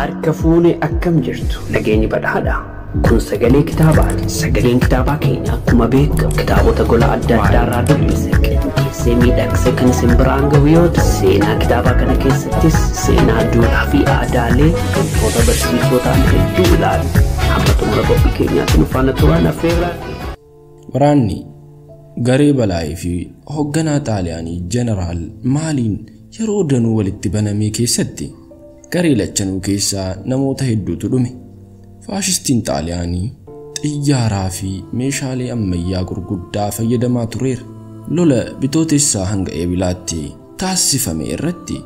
Harka fuune akkam jirtu nageenyi badhaadha. Kun sagalee kitaabaati. Sagaleen kitaabaa keenya akkuma beekamu kitaabota gola adda addaa irraa dubbise qindeessee miidhagsee kan isin biraan gahu yoo ta'u, seenaa kitaabaa kana keessattis seenaa duudhaa fi aadaalee wantoota barsiisoo ta'an hedduu ilaalu. Hamma xumura qophii keenyaatti nu faana turaan affeerraa. Waraanni garee Balaayii fi hoogganaa Xaaliyaanii Jeneraal Maaliin yeroo danuu walitti baname keessatti garee lachanuu keessaa namoota hedduutu dhume. Faashistiin Xaaliyaanii xiyyaaraa fi meeshaalee ammayyaa gurguddaa fayyadamaa tureera. Lola bitootessaa hanga eebilaatti taasifame irratti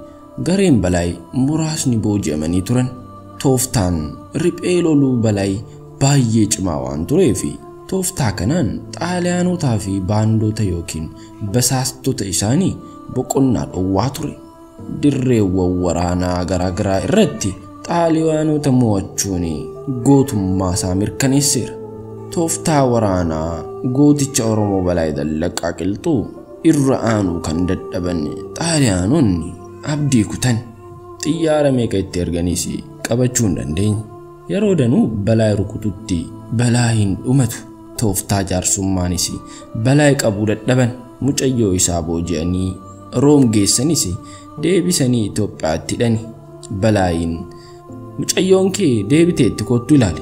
gareen Balaay muraasni booji'amanii turan. Tooftaan riphee loluu Balaay baay'ee cimaa waan tureef tooftaa kanaan Xaaliyaanotaa fi baandoota yookiin basaastota isaanii boqonnaa dhowwaa ture. Dirreewwan waraanaa garaagaraa irratti Xaaliyaanota mo'achuun gootummaa isaa mirkaneesseera. Tooftaa waraanaa gooticha Oromoo Balaay Zallaqaa Qilxuu irra aanuu kan dadhaban Xaaliyaanonni abdii kutan. Xiyyaara meeqa itti erganiis qabachuu hin dandeenye. Yeroo danuu Balaay rukututti Balaayiin dhumatu. Tooftaa jaarsummaanis Balaay qabuu dadhaban. Mucayyoo isaa booji'anii Room geessanis deebisanii Itoophiyaatti hidhani. Balaayiin mucayyoon kee deebiteetti kottu ilaali.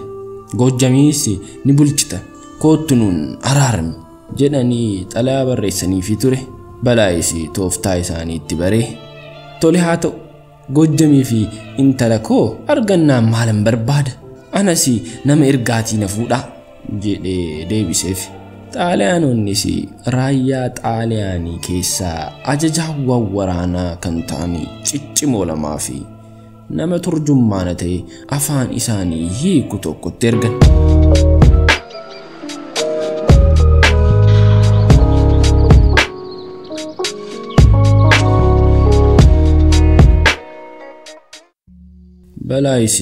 Goojjamiis ni bulchita. Kottu nuun araarami jedhanii xalayaa barreessaniifi ture. Balaayis tooftaa isaanii itti baree tole haa ta'u Goojjamii fi intala koo argannaan maalan barbaada? Anas nama ergaatii na fuudhaa jedhee deebiseef. Xaaliyaanonnis raayyaa Xaaliyaanii keessaa ajajaawwan waraanaa kan ta'an ciccimoo lamaa fi nama turjummaana ta'e afaan isaanii hiiku tokkotti ergan. Balaayis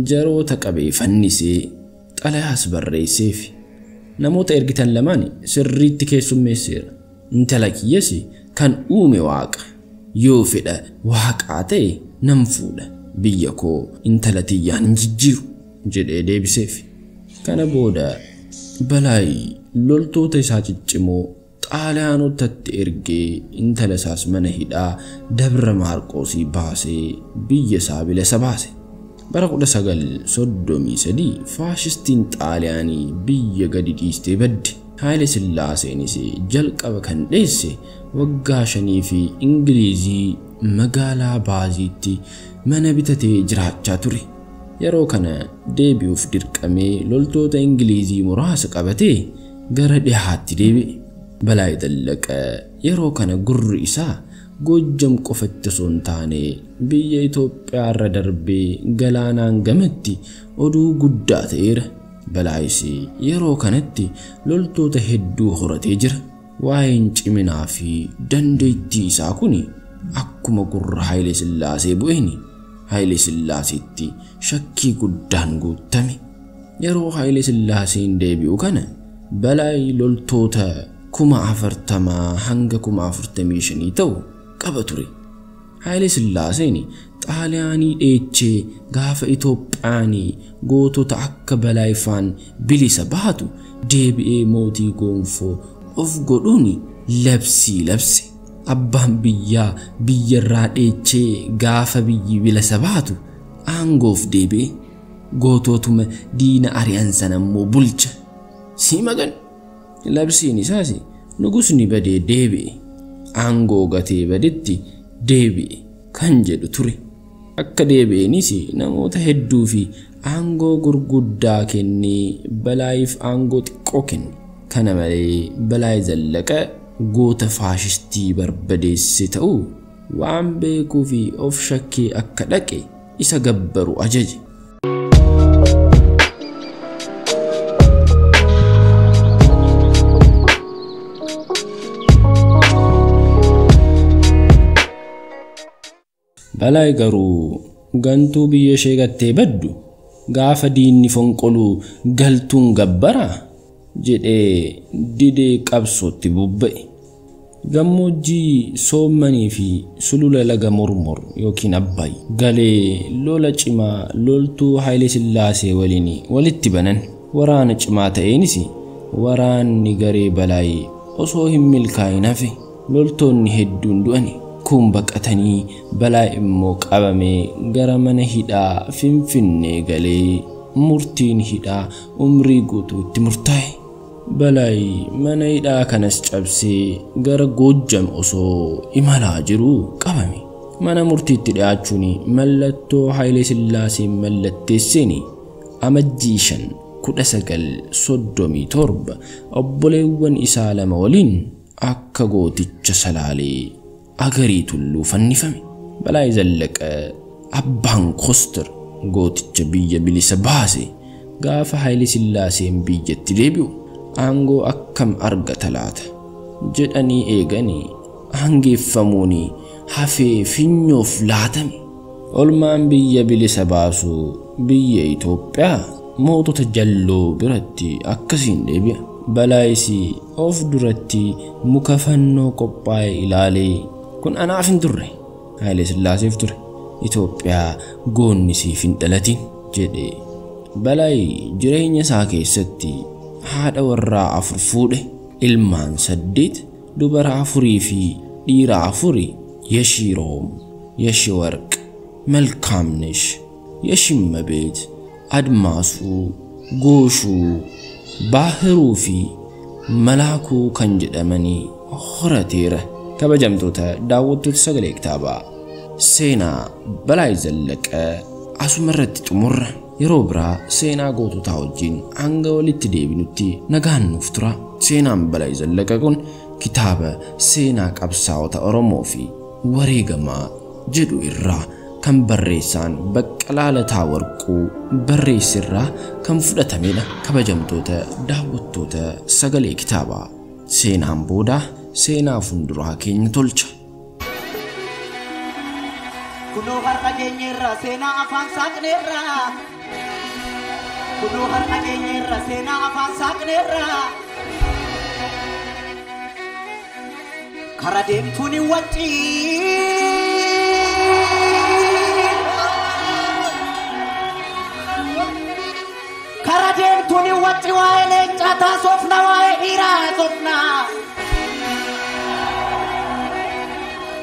jaroota qabee fannisee xalayaas barreesseef. Namoota ergitan lamaan sirriitti keessummeesseera. Intala kiyyas kan uume waaqa. Yoo fedha waaqaa ta'e nan fuudha. Biyya koo intala tiyyaan hin jijjiiru jedhee deebiseef. Kana booda Balaay loltoota isaa ciccimoo Xaaliyaanotatti ergee intala isaas mana hidhaa Dabra Maarqoosii baasee biyya isaa bilisa baase. Bara 1933 faashistiin Xaaliyaanii biyya gadi dhiistee badde. Haayile Sillaaseenis jalqaba kan dheesse waggaa 5 fi Ingilizii magaalaa Baaziitti mana bitatee jiraachaa ture. Yeroo kana deebi'uuf dirqamee loltoota Ingilizii muraasa qabatee gara dhihaatti deebi'e. Balaay Zallaqaa yeroo kana gurri isaa Goojjam qofatti osoo hin taane biyya Itoophiyaa irra darbee galaanaan gamatti oduu guddaa ta'eera. Balaayis yeroo kanatti loltoota hedduu horatee jira. Waa'een ciminaa fi dandeettii isaa kun akkuma gurra Haayile Sillaasee bu'een Haayile Sillaaseetti shakkii guddaan guutame. Yeroo Haayile Sillaaseen deebi'u kana Balaay loltoota 40,000 hanga 45,000 ta'u qaba ture. Haayile Sillaaseen Xaaliyaanii dheechee gaafa Itoophiyaan gootota akka Balaayifaan bilisa baatu deebi'ee mootii gonfoo of godhuun labsii labse. Abbaan biyyaa biyyarraa dheechee gaafa biyyi bilisa baatu aangoof deebi'e. Goototuma diina ari'an sana immoo bulcha. Si magan. Labsiin isaas nugusni badee deebi'e. Aangoo gatee badetti deebi'e kan jedhu ture. Akka deebi'eenis namoota hedduu fi aangoo gurguddaa kennee Balaayiif aangoo xiqqoo kenne. Kana malee Balaay Zallaqaa goota faashistii barbadeesse ta'uu waan beekuu fi of shakkee akka dhaqe isa gabbaru ajaje. Balaay garuu gantuu biyya ishee gattee baddu gaafa diinni fonqoluu galtuun gabbaraa jedhee didee qabsootti bubba'e. Gammoojjii Soommanii fi sulula laga Mormor yookiin Abbaay galee lola cimaa loltuu Haayile Sillaasee waliin walitti banan. Waraana cimaa ta'eenis waraanni garee Balaay osoo hin milkaa'in hafe. Loltoonni hedduun du'ani. Kun baqatanii Balaay immoo qabamee gara mana hidhaa Finfinnee galee murtiin hidhaa umrii guutuu itti murtaa'e. Balaay mana hidhaa kanas cabsee gara Goojjam osoo imalaa jiruu qabame. Mana murtiitti dhiyaachuun mallattoo Haayile Sillaaseen mallatteesseen amajjii 5 1937 obboleewwan isaa lama waliin akka gooticha Salaalee Agarii Tulluu fannifame. Balaay Zallaqaa abbaan Koostar gooticha biyya bilisa baase gaafa Haayile Sillaaseen biyyatti deebi'u aangoo akkam argata laata jedhanii eeganii aangeeffamuun hafee finyoof laatame. Olmaan biyya bilisa baasu biyya Itoophiyaa mootota jalloo biratti akkasiin deebi'a. Balaayis of duratti muka fannoo qophaa'e ilaalee kun anaaf hin turre, Haayile Sillaaseef ture, Itoophiyaa goonni siif hin dhalatin jedhe. Balaay jireenya isaa keessatti haadha warraa 4 fuudhe, ilmaan 8, dubara 4 fi dhiira 4 Yeshiroom, Yeshiwarq, Malkaamnesh, Yeshimmabeet, Admaasuu, Gooshuu, Baahiruu fi Malaakuu kan jedhamanii horateera. Kabajamtoota daawwattoota sagalee kitaabaa, seenaa Balaay Zallaqaa asuma irratti xumurra. Yeroo biraa seenaa goototaa wajjin hanga walitti deebinutti nagaan nuuf tura. Seenaan Balaay Zallaqaa kun kitaaba seenaa qabsaa'ota Oromoo fi wareegamaa jedhu irraa kan barreessaan Baqqalaa Lataa Warquu barreessirraa kan fudhatamedha. Kabajamtoota daawwattoota sagalee kitaabaa, seenaan boodaa seenaa fuulduraa keenya tolcha. Kunoo har'a geenyeerra seenaa afaan saaqneerra. Kunoo har'a geenyeerra seenaa afaan saaqneerra. Kara deemtuun hin waccii. Kara deemtuun hin wacci waa'ee leencaa taasofna waa'ee dhiiraa soofna.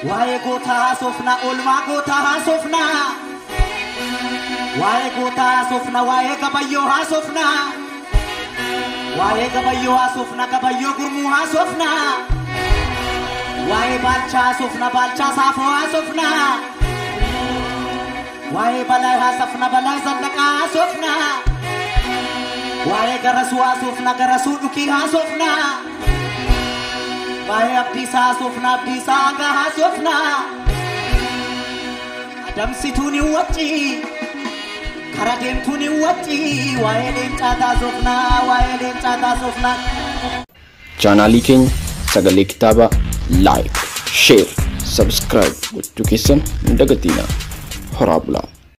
Waa'ee gootaa haasofna oolmaa gootaa haasofna. Waa'ee gootaa haasofna waa'ee gabayyoo haasofna. Waa'ee gabayyoo haasofna gabayyoo gurmuu haasofna. Waa'ee baalchaa haasofna baalchaa saafoo haasofna. Waa'ee Balaay haasofna Balaay Zallaqaa haasofna. Waa'ee Garasuu haasofna Garasuu dhukii haasofna. Waa'ee Abdiisaa haasofna Abdiisaa Aangaa haasofna. Adamsituun hin wacci, kara deemtuun hin wacci, waa'ee leencaa taasofna, waa'ee leencaa taasofna. Chaanaalii keenya sagalee kitaabaa like, share, subscribe gochuu keessan hin dagatinaa. Horaa bulaa.